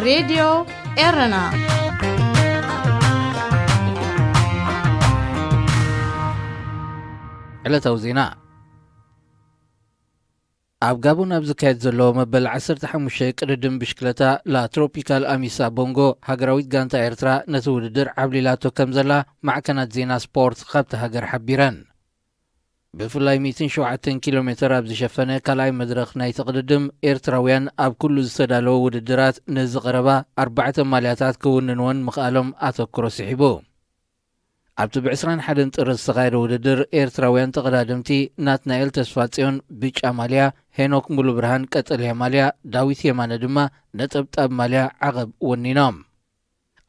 ሬድዮ ኤረና። ዕለታዊ ዜና። ኣብ ጋቦን ኣብ ዝካየድ ዘሎ መበል ዓሰርተ ሓሙሽተ ቅድድም ብሽክለታ ላ ትሮፒካል ኣሚሳ ቦንጎ፣ ሃገራዊት ጋንታ ኤርትራ ነቲ ውድድር ዓብሊላቶ ከም ዘላ ማዕከናት ዜና ስፖርት ካብቲ ሃገር ሓቢረን። ብፍላይ ሚእትን ሸውዓተን ኪሎ ሜተር ኣብ ዝሸፈነ ካልኣይ መድረኽ ናይቲ ቅድድም፣ ኤርትራውያን ኣብ ኩሉ ዝተዳለወ ውድድራት ንዝቐረባ ኣርባዕተ ማልያታት ክውንንወን ምኽኣሎም ኣተኩሮ ስሒቡ። ኣብቲ ብዕስራን ሓደን ጥሪ ዝተኻየደ ውድድር፣ ኤርትራውያን ተቐዳደምቲ ናትናኤል ተስፋጽዮን ብጫ ማልያ፣ ሄኖክ ሙሉብርሃን ቀጠልያ ማልያ፣ ዳዊት የማነ ድማ ነጠብጣብ ማልያ ዓቐብ ወኒኖም።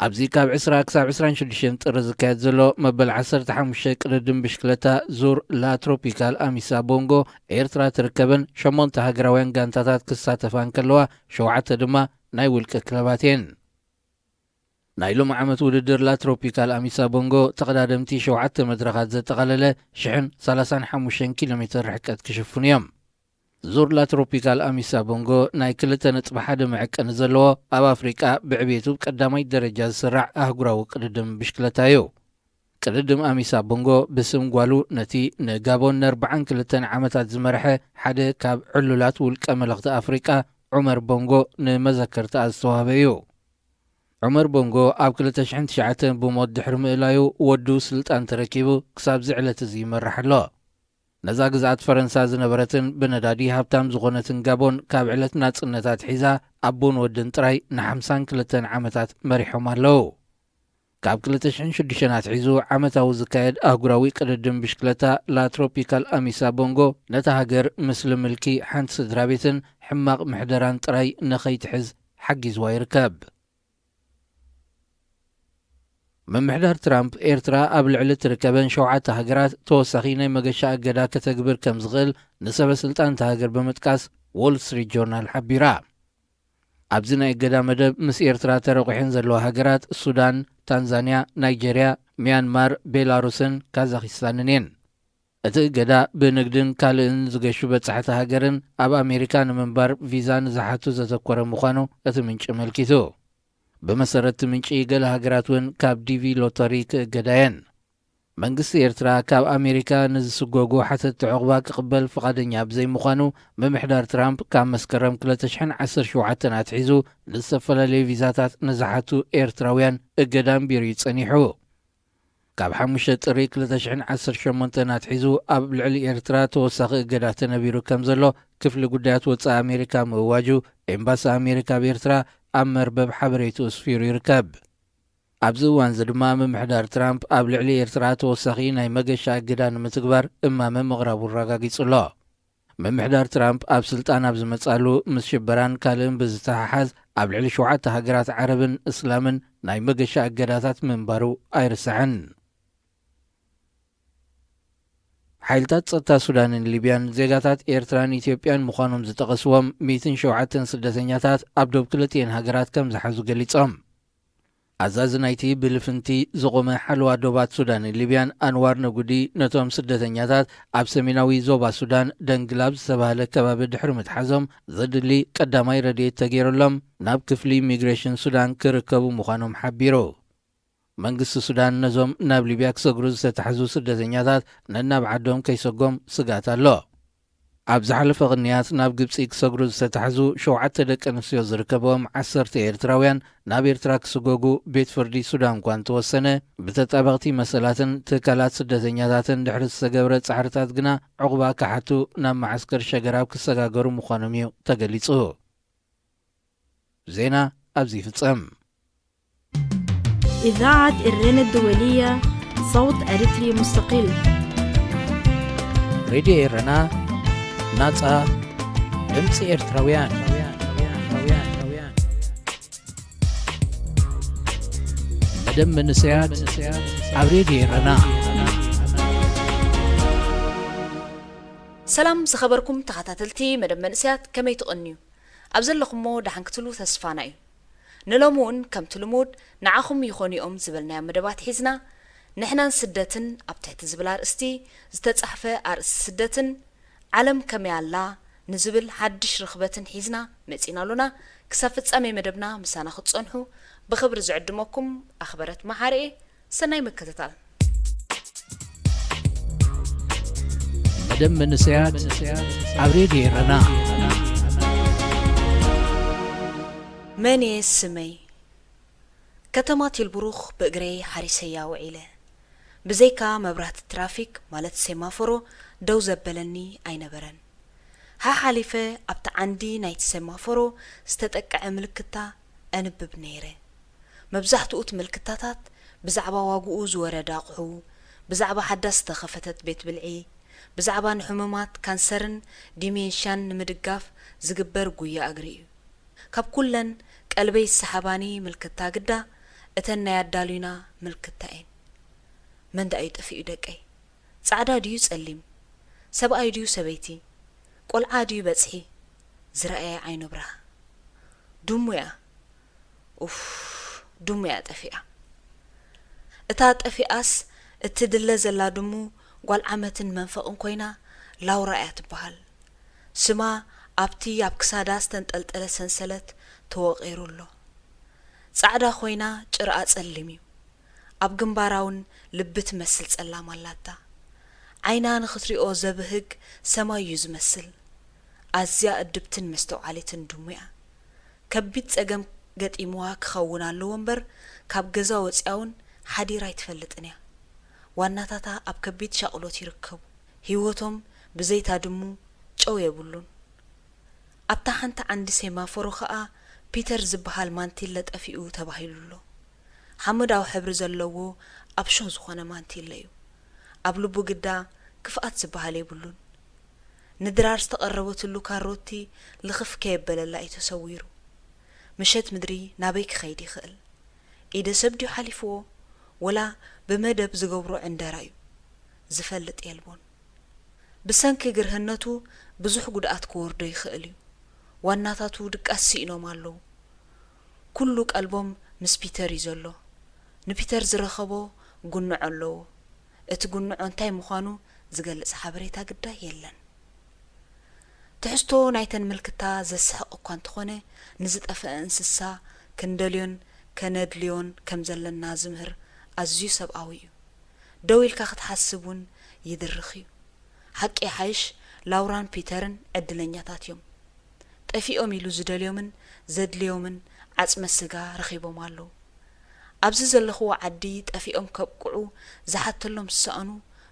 ኣብዚ ካብ ዕስራ ክሳብ ዕስራን ሽዱሽተን ጥሪ ዝካየድ ዘሎ መበል ዓሰርተ ሓሙሽተ ቅድድም ብሽክለታ ዙር ላ ትሮፒካል ኣሚሳ ቦንጎ፣ ኤርትራ ትርከበን ሸሞንተ ሃገራውያን ጋንታታት ክሳተፋ እንከለዋ፣ ሸውዓተ ድማ ናይ ውልቂ ክለባት እየን። ናይ ሎሚ ዓመት ውድድር ላ ትሮፒካል ኣሚሳ ቦንጎ፣ ተቐዳደምቲ ሸውዓተ መድረኻት ዘጠቓለለ ሽሕን ሰላሳን ሓሙሽተን ኪሎ ሜተር ርሕቀት ክሽፍኑ እዮም። ዙር ላ ትሮፒካል ኣሚሳ ቦንጎ ናይ ክልተ ነጥቢ ሓደ መዐቀኒ ዘለዎ፣ ኣብ ኣፍሪቃ ብዕቤቱ ቀዳማይ ደረጃ ዝስራዕ ኣህጉራዊ ቅድድም ብሽክለታ እዩ። ቅድድም ኣሚሳ ቦንጎ ብስም ጓሉ፣ ነቲ ንጋቦን ንኣርባዓን ክልተን ዓመታት ዝመርሐ ሓደ ካብ ዕሉላት ውልቀ መለኽቲ ኣፍሪቃ ዑመር ቦንጎ ንመዘከርታኣ ዝተዋህበ እዩ። ዑመር ቦንጎ ኣብ ክልተ ሽሕን ትሽዓተን ብሞት ድሕሪ ምእላዩ፣ ወዱ ስልጣን ተረኪቡ ክሳብዚ ዕለት እዚ ይመርሕ ኣሎ። ነዛ ግዝኣት ፈረንሳ ዝነበረትን ብነዳዲ ሃብታም ዝኾነትን ጋቦን፣ ካብ ዕለት ናጽነታ ኣትሒዛ ኣቦን ወድን ጥራይ ንሓምሳን ክልተን ዓመታት መሪሖም ኣለዉ። ካብ ክልተ ሽሕን ሽዱሽተን ኣትሒዙ ዓመታዊ ዝካየድ ኣህጉራዊ ቅድድም ብሽክለታ ላ ትሮፒካል ኣሚሳ ቦንጎ፣ ነታ ሃገር ምስሊ ምልኪ ሓንቲ ስድራ ቤትን ሕማቕ ምሕደራን ጥራይ ንኸይትሕዝ ሓጊዝዋ ይርከብ። ምምሕዳር ትራምፕ፣ ኤርትራ ኣብ ልዕሊ ትርከበን ሸውዓተ ሃገራት ተወሳኺ ናይ መገሻ እገዳ ከተግብር ከም ዝኽእል ንሰበ ስልጣን እታ ሃገር ብምጥቃስ ዎል ስትሪት ጆርናል ሓቢራ። ኣብዚ ናይ እገዳ መደብ ምስ ኤርትራ ተረቑሐን ዘለዋ ሃገራት ሱዳን፣ ታንዛንያ፣ ናይጀርያ፣ ሚያንማር፣ ቤላሩስን ካዛኺስታንን እየን። እቲ እገዳ ብንግድን ካልእን ዝገሹ በጻሕቲ ሃገርን ኣብ ኣሜሪካ ንምንባር ቪዛ ንዝሓቱ ዘተኮረ ምዃኑ እቲ ምንጪ ኣመልኪቱ። ብመሰረት እቲ ምንጪ፣ ገለ ሃገራት እውን ካብ ዲቪ ሎተሪ ክእገዳ እየን። መንግስቲ ኤርትራ ካብ ኣሜሪካ ንዝስጎጉ ሓተትቲ ዑቕባ ክቕበል ፍቓደኛ ብዘይምዃኑ፣ ምምሕዳር ትራምፕ ካብ መስከረም ክልተ ሽሕን ዓሰርተ ሸውዓተን ኣትሒዙ ንዝተፈላለዩ ቪዛታት ንዝሓቱ ኤርትራውያን እገዳ ኣንቢሩ እዩ ጸኒሑ። ካብ ሓሙሽተ ጥሪ ክልተ ሽሕን ዓሰርተ ሸሞንተን ኣትሒዙ ኣብ ልዕሊ ኤርትራ ተወሳኺ እገዳ ተነቢሩ ከም ዘሎ ክፍሊ ጉዳያት ወጻኢ ኣሜሪካ ምእዋጁ፣ ኤምባሲ ኣሜሪካ ኣብ ኤርትራ ኣብ መርበብ ሓበሬቱ ኣስፊሩ ይርከብ። ኣብዚ እዋን እዚ ድማ፣ ምምሕዳር ትራምፕ ኣብ ልዕሊ ኤርትራ ተወሳኺ ናይ መገሻ እገዳ ንምትግባር እማመ ምቕራቡ ኣረጋጊጹ ኣሎ። ምምሕዳር ትራምፕ ኣብ ስልጣን ኣብ ዝመጻሉ፣ ምስ ሽበራን ካልእን ብዝተሓሓዝ፣ ኣብ ልዕሊ ሸውዓተ ሃገራት ዓረብን እስላምን ናይ መገሻ እገዳታት ምንባሩ ኣይርሳዕን። ሓይልታት ጸጥታ ሱዳንን ሊብያን፣ ዜጋታት ኤርትራን ኢትዮጵያን ምዃኖም ዝጠቐስዎም ሚእትን ሸውዓተን ስደተኛታት ኣብ ዶብ ክልቲኤን ሃገራት ከም ዝሓዙ ገሊጾም። ኣዛዚ ናይቲ ብልፍንቲ ዝቖመ ሓለዋ ዶባት ሱዳንን ሊብያን፣ ኣንዋር ነጉዲ፣ ነቶም ስደተኛታት ኣብ ሰሜናዊ ዞባ ሱዳን፣ ደንግላብ ዝተባህለ ከባቢ ድሕሪ ምትሓዞም፣ ዘድሊ ቀዳማይ ረድኤት ተገይሩሎም ናብ ክፍሊ ኢሚግሬሽን ሱዳን ክርከቡ ምዃኖም ሓቢሩ። መንግስቲ ሱዳን፣ ነዞም ናብ ሊብያ ክሰግሩ ዝተታሕዙ ስደተኛታት ነናብ ዓዶም ከይሰጎም ስግኣት ኣሎ። ኣብ ዝሓለፈ ቅንያት፣ ናብ ግብጺ ክሰግሩ ዝተታሕዙ ሸውዓተ ደቂ ኣንስትዮ ዝርከብዎም ዓሰርተ ኤርትራውያን ናብ ኤርትራ ክስጎጉ ቤት ፍርዲ ሱዳን እኳ እንተወሰነ፣ ብተጣበቕቲ መሰላትን ትካላት ስደተኛታትን ድሕሪ ዝተገብረ ጻዕርታት ግና፣ ዑቕባ ክሓቱ ናብ መዓስከር ሸገራብ ክሰጋገሩ ምዃኖም እዩ ተገሊጹ። ዜና ኣብዚ ይፍጸም። إذاعة إرينا الدولية، صوت أريتري مستقل. ሬድዮ ኤረና፣ ናጻ ድምጺ ኤርትራውያን። መደብ መንእሰያት ኣብ ሬድዮ ኤረና። ሰላም ዝኸበርኩም ተኸታተልቲ መደብ መንእሰያት፣ ከመይ ትቕንዩ? ኣብ ዘለኹሞ ደሓን ክትህልዉ ተስፋና እዩ። ንሎሚ እውን ከምቲ ልሙድ ንዓኹም ይኾኑ እዮም ዝበልናዮም መደባት ሒዝና፣ ንሕናን ስደትን ኣብ ትሕቲ ዝብል ኣርእስቲ ዝተጻሕፈ ኣርእስቲ ስደትን፣ ዓለም ከመይ ኣላ፣ ንዝብል ሓድሽ ርኽበትን ሒዝና መጺና ኣሎና። ክሳብ ፍጻሜ መደብና ምሳና ክትጸንሑ ብኽብሪ ዝዕድመኩም ኣኽበረት መሓርኤ። ሰናይ ምክትታል። መደብ መንእሰያት ኣብ ሬድዮ ኤረና። መን እየ ስመይ? ከተማ ቲልብሩኽ ብእግረይ ሓሪሰያ ውዒለ። ብዘይካ መብራህቲ ትራፊክ ማለት ሴማፎሮ ደው ዘበለኒ ኣይነበረን። ሓሓሊፈ ኣብቲ ዓንዲ ናይቲ ሴማፎሮ ዝተጠቅዐ ምልክታ ኣንብብ ነይረ። መብዛሕትኡ እቲ ምልክታታት ብዛዕባ ዋግኡ ዝወረደ ኣቑሑ፣ ብዛዕባ ሓዳስ ዝተኸፈተት ቤት ብልዒ፣ ብዛዕባ ንሕሙማት ካንሰርን ዲሜንሽያን ንምድጋፍ ዝግበር ጉያ እግሪ እዩ። ካብ ኩለን ቀልበይ ዝሰሓባኒ ምልክታ ግዳ እተን ናይ ኣዳሉይና ምልክታ እየን። መን ደኣ እዩ ጠፊኡ ደቀይ? ጻዕዳ ድዩ ጸሊም? ሰብኣይ ድዩ ሰበይቲ? ቆልዓ ድዩ በጽሒ? ዝረኣየ ዓይኑ ብራህ። ድሙ እያ። ኡፍ፣ ድሙ እያ ጠፊኣ። እታ ጠፊኣስ እትድለ ዘላ ድሙ ጓል ዓመትን መንፈቕን ኮይና ላውራ እያ ትበሃል። ስማ ኣብቲ ኣብ ክሳዳ ዝተንጠልጠለ ሰንሰለት ተወቒሩ ኣሎ። ጻዕዳ ኮይና ጭርኣ ጸሊም እዩ። ኣብ ግንባራ እውን ልቢ ትመስል ጸላም ኣላታ። ዓይና ንኽትሪኦ ዘብህግ ሰማይ እዩ ዝመስል። ኣዝያ እድብትን መስተውዓሊትን ድሙ እያ። ከቢድ ጸገም ገጢምዋ ክኸውን ኣለዎ እምበር ካብ ገዛ ወጺኣ እውን ሓዲራ ኣይትፈልጥን እያ። ዋናታታ ኣብ ከቢድ ሻቕሎት ይርከቡ። ህይወቶም ብዘይታ ድሙ ጨው የብሉን። ኣብታ ሓንቲ ዓንዲ ሴማፎሮ ኸኣ ፒተር ዝበሃል ማንቲለ ጠፊኡ ተባሂሉ ኣሎ። ሓመዳዊ ሕብሪ ዘለዎ ኣብሾ ዝኾነ ማንቲለ እዩ። ኣብ ልቡ ግዳ ክፍኣት ዝበሃል የብሉን። ንድራር ዝተቐረበትሉ ካሮቲ ልኽፍ ከየበለላ እዩ ተሰዊሩ። ምሸት ምድሪ ናበይ ክኸይድ ይኽእል? ኢደ ሰብ ድዩ ሓሊፍዎ? ወላ ብመደብ ዝገብሮ ዕንደራ እዩ? ዝፈልጥ የልቦን። ብሰንኪ ግርህነቱ ብዙሕ ጉድኣት ክወርዶ ይኽእል እዩ። ዋናታቱ ድቃስ ስኢኖም ኣለዉ። ኩሉ ቀልቦም ምስ ፒተር እዩ ዘሎ። ንፒተር ዝረኸቦ ጉንዖ ኣለዎ። እቲ ጉንዖ እንታይ ምዃኑ ዝገልጽ ሓበሬታ ግዳ የለን። ትሕዝቶ ናይተን ምልክታ ዘስሕቕ እኳ እንተኾነ፣ ንዝጠፍአ እንስሳ ክንደልዮን ከነድልዮን ከም ዘለና ዝምህር ኣዝዩ ሰብኣዊ እዩ። ደው ኢልካ ክትሓስብ እውን ይድርኽ እዩ። ሓቂ ይሓይሽ፣ ላውራን ፒተርን ዕድለኛታት እዮም። ጠፊኦም ኢሉ ዝደልዮምን ዘድልዮምን ዓጽመ ስጋ ረኺቦም ኣለዉ። ኣብዚ ዘለኽዎ ዓዲ ጠፊኦም ከብቅዑ ዝሓተሎም ዝሰኣኑ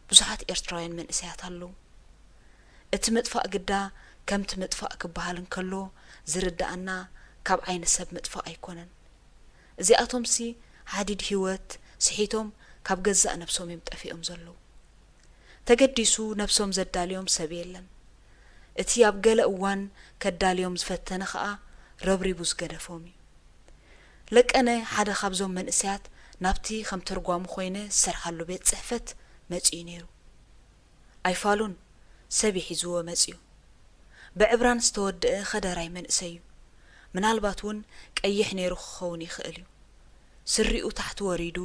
ብዙሓት ኤርትራውያን መንእሰያት ኣለዉ። እቲ ምጥፋእ ግዳ ከምቲ ምጥፋእ ክበሃል እንከሎ ዝርድኣና ካብ ዓይኒ ሰብ ምጥፋእ ኣይኮነን። እዚኣቶምሲ ሓዲድ ህይወት ስሒቶም ካብ ገዛእ ነብሶም እዮም ጠፊኦም ዘለዉ። ተገዲሱ ነብሶም ዘዳልዮም ሰብ የለን። እቲ ኣብ ገለ እዋን ከዳልዮም ዝፈተነ ኸኣ ረብሪቡ ዝገደፎም እዩ። ለቀነ ሓደ ካብዞም መንእሰያት ናብቲ ከም ተርጓሚ ኮይነ ዝሰርሓሉ ቤት ጽሕፈት መጺኡ ነይሩ። ኣይፋሉን፣ ሰብ እዩ ሒዝዎ መጺኡ። ብዕብራን ዝተወድአ ኸደራይ መንእሰይ እዩ። ምናልባት እውን ቀይሕ ነይሩ ክኸውን ይኽእል እዩ። ስሪኡ ታሕቲ ወሪዱ፣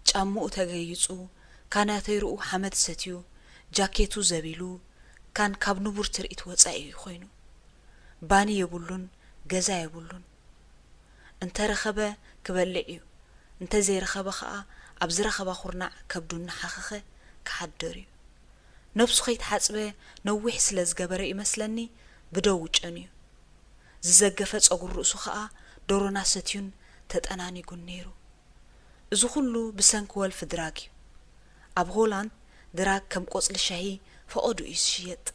ጫምኡ ተገይጹ፣ ካናተይርኡ ሓመድ ሰትዩ፣ ጃኬቱ ዘቢሉ፣ ካን ካብ ንቡር ትርኢት ወጻኢ እዩ ኮይኑ። ባኒ የብሉን፣ ገዛ የብሉን። እንተ ረኸበ ክበልዕ እዩ፣ እንተ ዘይረኸበ ኸኣ ኣብ ዝረኸባ ኹርናዕ ከብዱ እናሓኸኸ ክሓድር እዩ። ነብሱ ከይተሓጽበ ነዊሕ ስለ ዝገበረ እዩ መስለኒ ብደው ጨንዩ። ዝዘገፈ ጸጉሪ ርእሱ ኸኣ ዶሮና ሰትዩን ተጠናኒጉን ነይሩ። እዚ ኹሉ ብሰንኪ ወልፊ ድራግ እዩ። ኣብ ሆላንድ ድራግ ከም ቆጽሊ ሻሂ ፈቐድኡ እዩ ዝሽየጥ።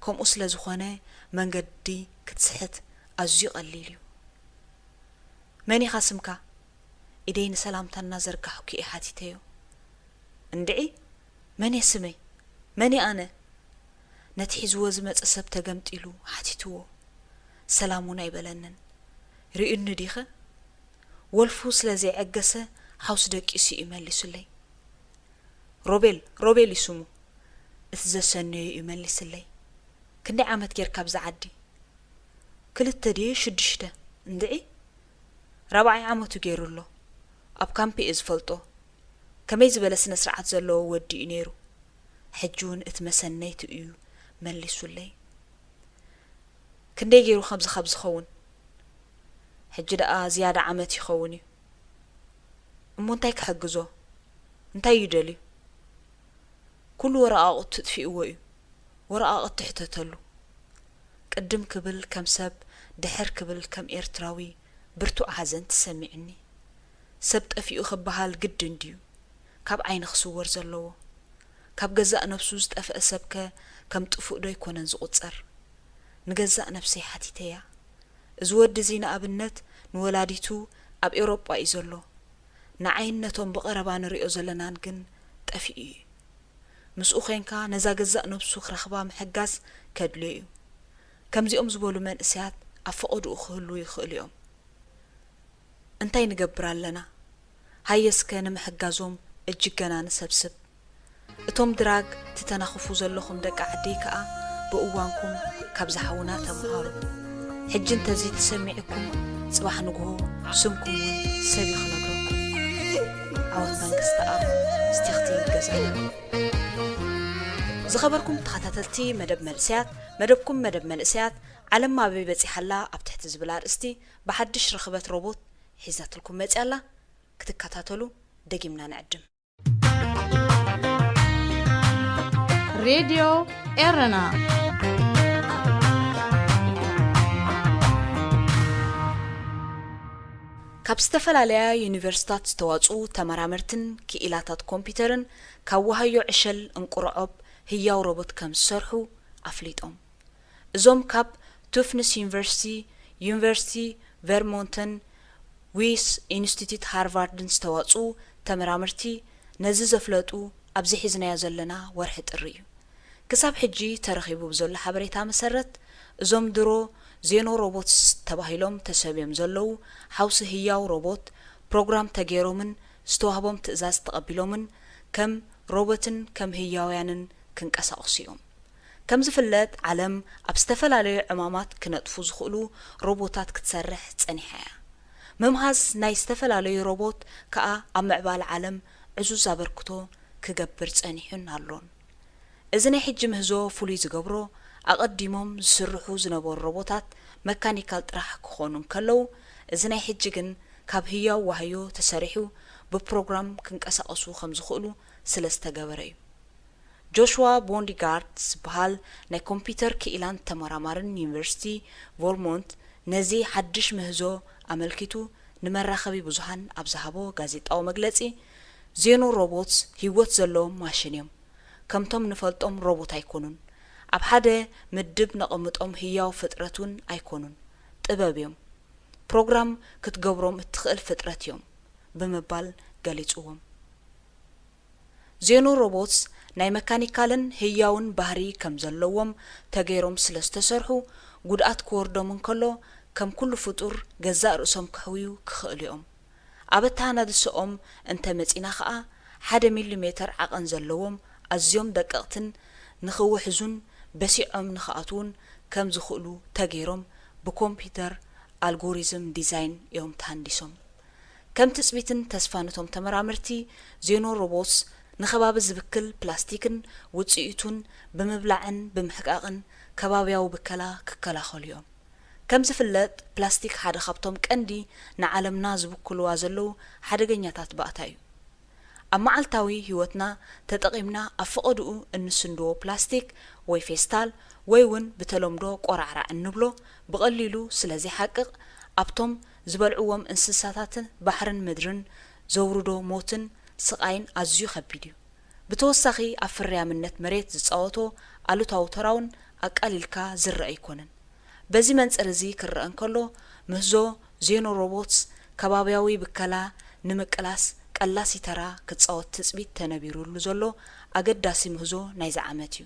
ከምኡ ስለ ዝኾነ መንገዲ ክትስሕት ኣዝዩ ቀሊል እዩ። መን ኢኻ ስምካ? ኢደይ ንሰላምታ እናዘርጋሕኩ እየ ሓቲተዮ። እንድዒ መን እየ ስመይ? መን እየ ኣነ? ነቲ ሒዝዎ ዝመጸ ሰብ ተገምጢሉ ሓቲትዎ። ሰላም እውን ኣይበለንን። ርእዩኒ ዲኸ? ወልፉ ስለ ዘይዐገሰ ሓውሲ ደቂሱ እዩ መሊሱለይ። ሮቤል፣ ሮቤል እዩ ስሙ። እቲ ዘሰነዮ እዩ መሊስለይ። ክንደይ ዓመት ጌርካ ኣብዚ ዓዲ? ክልተ ድዩ ሽዱሽተ? እንድዒ ራብዓይ ዓመቱ ገይሩ ኣሎ። ኣብ ካምፕ እየ ዝፈልጦ። ከመይ ዝበለ ስነ ስርዓት ዘለዎ ወዲ እዩ ነይሩ። ሕጂ እውን እቲ መሰነይቱ እዩ መሊሱለይ። ክንደይ ገይሩ ከምዚ ካብ ዝኸውን? ሕጂ ደኣ ዝያዳ ዓመት ይኸውን እዩ። እሞ እንታይ ክሕግዞ? እንታይ እዩ ደልዩ? ኩሉ ወረቓቕቱ ትጥፊእዎ እዩ። ወረቓቕቲ ሕተተሉ። ቅድም ክብል ከም ሰብ፣ ድሕር ክብል ከም ኤርትራዊ ብርቱዕ ሓዘን ተሰሚዑኒ። ሰብ ጠፊኡ ክበሃል ግድን ድዩ? ካብ ዓይኒ ክስወር ዘለዎ? ካብ ገዛእ ነብሱ ዝጠፍአ ሰብከ ከም ጥፉእ ዶ ኣይኮነን ዝቑጸር? ንገዛእ ነብሰይ ሓቲተያ። እዚ ወዲ እዚ ንኣብነት ንወላዲቱ ኣብ ኤውሮጳ እዩ ዘሎ። ንዓይን ነቶም ብቐረባ ንሪኦ ዘለናን ግን ጠፊኡ እዩ። ምስኡ ኾይንካ ነዛ ገዛእ ነብሱ ክረኽባ ምሕጋዝ ከድልዮ እዩ። ከምዚኦም ዝበሉ መንእሰያት ኣብ ፈቐድኡ ክህልዉ ይኽእሉ እዮም። እንታይ ንገብር ኣለና? ሃየ እስከ ንምሕጋዞም እጅገና ንሰብስብ። እቶም ድራግ ትተናኽፉ ዘለኹም ደቂ ዓደይ ከኣ ብእዋንኩም ካብዚ ሓውና ተምሃሩ። ሕጂ እንተዚ ተሰሚዕኩም ጽባሕ ንግሆ ስምኩም እውን ሰብ እዩ ክነግረኩም። ዓወት መንግስቲ ኣብ ስቲኽቲ ገዛና። ዝኸበርኩም ተኸታተልቲ መደብ መንእሰያት፣ መደብኩም መደብ መንእሰያት ዓለም ኣበይ በጺሓ ኣላ ኣብ ትሕቲ ዝብል ኣርእስቲ ብሓድሽ ርኽበት ሮቦት ሒዛትልኩም መጺኣ ኣላ። ክትከታተሉ ደጊምና ንዕድም። ሬድዮ ኤረና ካብ ዝተፈላለያ ዩኒቨርሲታት ዝተዋፅኡ ተመራመርትን ክኢላታት ኮምፒውተርን ካብ ዋሃዮ ዕሸል እንቁርዖብ ህያው ሮቦት ከም ዝሰርሑ ኣፍሊጦም። እዞም ካብ ቱፍትስ ዩኒቨርሲቲ፣ ዩኒቨርሲቲ ቨርሞንትን ዊስ ኢንስቲትዩት ሃርቫርድን ዝተዋፅኡ ተመራመርቲ ነዚ ዘፍለጡ ኣብዚ ሒዝናዮ ዘለና ወርሒ ጥሪ እዩ። ክሳብ ሕጂ ተረኺቡ ብዘሎ ሓበሬታ መሰረት፣ እዞም ድሮ ዜኖ ሮቦትስ ተባሂሎም ተሰምዮም ዘለዉ ሓውሲ ህያው ሮቦት ፕሮግራም ተገይሮምን ዝተዋህቦም ትእዛዝ ተቐቢሎምን ከም ሮቦትን ከም ህያውያንን ክንቀሳቐሱ እዮም። ከም ዝፍለጥ ዓለም ኣብ ዝተፈላለዩ ዕማማት ክነጥፉ ዝኽእሉ ሮቦታት ክትሰርሕ ጸኒሓ እያ። ምምሃዝ ናይ ዝተፈላለዩ ሮቦት ከኣ ኣብ ምዕባለ ዓለም ዕዙዝ ኣበርክቶ ክገብር ጸኒሑን ኣሎን። እዚ ናይ ሕጂ ምህዞ ፍሉይ ዝገብሮ ኣቐዲሞም ዝስርሑ ዝነበሩ ሮቦታት መካኒካል ጥራሕ ክኾኑ እንከለዉ፣ እዚ ናይ ሕጂ ግን ካብ ህያው ዋህዮ ተሰሪሑ ብፕሮግራም ክንቀሳቐሱ ከም ዝኽእሉ ስለ ዝተገበረ እዩ። ጆሽዋ ቦንዲጋርድ ዝበሃል ናይ ኮምፒተር ክኢላን ተመራማርን ዩኒቨርሲቲ ቨርሞንት ነዚ ሓድሽ ምህዞ ኣመልኪቱ ንመራኸቢ ብዙሃን ኣብ ዝሃቦ ጋዜጣዊ መግለጺ፣ ዜኖ ሮቦትስ ህይወት ዘለዎም ማሽን እዮም። ከምቶም ንፈልጦም ሮቦት ኣይኮኑን። ኣብ ሓደ ምድብ ነቐምጦም ህያው ፍጥረት እውን ኣይኮኑን። ጥበብ እዮም። ፕሮግራም ክትገብሮም እትኽእል ፍጥረት እዮም ብምባል ገሊጽዎም። ዜኖ ሮቦትስ ናይ መካኒካልን ህያውን ባህሪ ከም ዘለዎም ተገይሮም ስለ ዝተሰርሑ፣ ጉድኣት ክወርዶም እንከሎ ከም ኩሉ ፍጡር ገዛእ ርእሶም ክሕውዩ ክኽእሉ እዮም። ኣብ ኣተሃናድሰኦም እንተ መጺና ኸኣ፣ ሓደ ሚሊ ሜተር ዓቐን ዘለዎም ኣዝዮም ደቀቕትን ንኽውሕዙን በሲዖም ንኽኣትዉን ከም ዝኽእሉ ተገይሮም ብኮምፒተር ኣልጎሪዝም ዲዛይን እዮም ተሃንዲሶም። ከም ትጽቢትን ተስፋን እቶም ተመራመርቲ፣ ዜኖ ሮቦትስ ንኸባቢ ዝብክል ፕላስቲክን ውጽኢቱን ብምብላዕን ብምሕቃቕን ከባብያዊ ብከላ ክከላኸሉ እዮም። ከም ዝፍለጥ፣ ፕላስቲክ ሓደ ካብቶም ቀንዲ ንዓለምና ዝብክሉዋ ዘለዉ ሓደገኛታት ባእታ እዩ። ኣብ መዓልታዊ ህይወትና ተጠቒምና ኣብ ፈቐድኡ እንስንድዎ ፕላስቲክ ወይ ፌስታል ወይ እውን ብተለምዶ ቆራዕራዕ እንብሎ ብቐሊሉ ስለ ዘይሓቅቕ ኣብቶም ዝበልዕዎም እንስሳታትን ባሕርን ምድርን ዘውርዶ ሞትን ስቓይን ኣዝዩ ከቢድ እዩ። ብተወሳኺ ኣብ ፍርያምነት መሬት ዝጻወቶ ኣሉታዊ ተራ እውን ኣቃሊልካ ዝረኣ ኣይኮነን። በዚ መንጽር እዚ ክረኣ እንከሎ፣ ምህዞ ዜኖ ሮቦትስ ከባብያዊ ብከላ ንምቅላስ ቀላሲ ተራ ክጻወት ትጽቢት ተነቢሩሉ ዘሎ ኣገዳሲ ምህዞ ናይዚ ዓመት እዩ።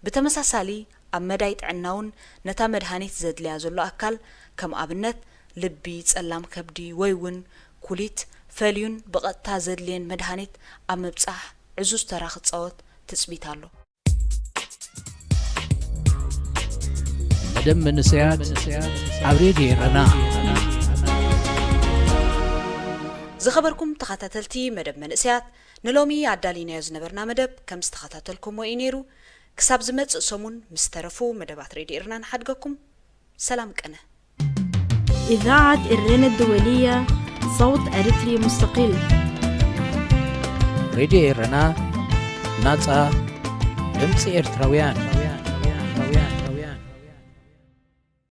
ብተመሳሳሊ፣ ኣብ መዳይ ጥዕና እውን ነታ መድሃኒት ዘድልያ ዘሎ ኣካል፣ ከም ኣብነት ልቢ፣ ጸላም ከብዲ ወይ እውን ኩሊት፣ ፈልዩን ብቐጥታ ዘድልየን መድሃኒት ኣብ ምብጻሕ ዕዙዝ ተራ ክጻወት ትጽቢት ኣሎ። መደብ መንእሰያት ኣብ ሬድዮ ኤረና። ዝኸበርኩም ተኸታተልቲ መደብ መንእሰያት፣ ንሎሚ ኣዳሊናዮ ዝነበርና መደብ ከም ዝተኸታተልኩምዎ እዩ ነይሩ። ክሳብ ዝመጽእ ሰሙን ምስ ተረፉ መደባት ሬድዮ ኤረና ንሓድገኩም። ሰላም ቅነ። إذاعة إرينا الدولية، صوت أريتري مستقل. ሬድዮ ኤረና፣ ናጻ ድምፂ ኤርትራውያን።